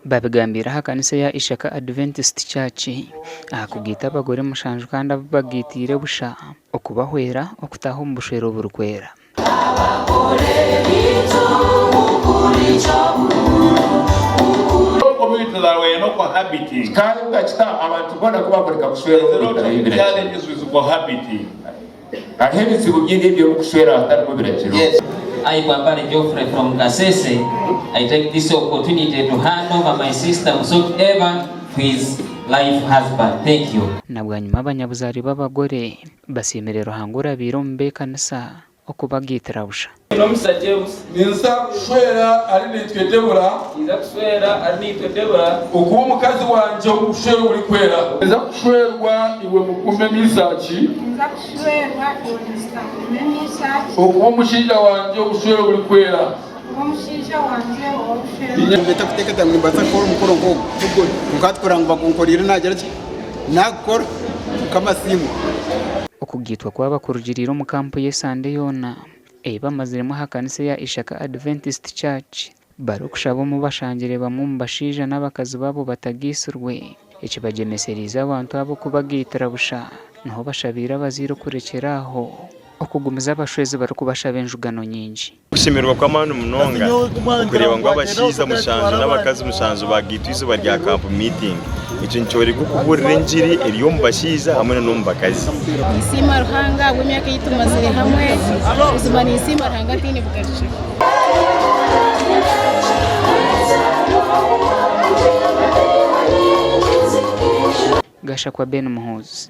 Babigambiire aha kanisa eya Ishaka Adventist Church aha kugaita abagore mushanju kandi abu bagaitiire busha okubahwera okutaaha omu bushwere oburikwera. Kandi bwakita abantu boona ku bakureka kushwera omu bitariho ebiragiro. Hariho ebizibu bingi eby'okushwera ahatarimu biragiro. I, Bwambale Geoffrey from Kasese, I take this opportunity to hand over my sister Musoki Eva to his life husband. Thank you. Na bwanyima abanyabuzaare b'abagore basiimire Ruhanga orabaire omu b'ekanisa okubagaitira busha. Nomukisa James. Ninza kushwera Arinaitwe Deborah. Ninza kushwera Arinaitwe Deborah. Okuba omukazi wangye omu bushwere oburikwera. Ninza kushwerwa iwe Mugume Misaki. Ninza kushwerwa iwe Mister Mugume Misaki. Okuba omushaija wangye obushwere oburikwera. Okuba omushaija wangye ow'obushwere. Nimbeta kuteekateeka ngu nimbaasa kukora omukoro nk'ogu kwonka hati kureba ngu bagunkoreire naagira ki naagukora Mukama asiimwe. Okugaitwa kwaba kurugiriire omu kampu y'esande yoona ei bamaziremu aha kanisa eya Ishaka Adventist Church barikushaba omu bashangire bamwe omu bashaija n'abakazi baabo batagaitsirwe ekibagyemesereize abantu abo kubagaitira busha niho bashabiire abazaire okurekyera aho okugumiza abashwezi barikubashaba enjugano nyingi. Okushemererwa kw'amaani munonga okureeba ngu abashaija mushanju n'abakazi mushanju bagaitwa eizooba rya camp meeting. Ekyo nikyoreka okubuurira engiri eri omu bashaija hamwe n'omu bakazi. Ninsiima Ruhanga ahabw'emyaka ei tumazire hamwe. Buzima ninsiima Ruhanga ntaine bugarukiro. Gashakwa Ben Muhoozi.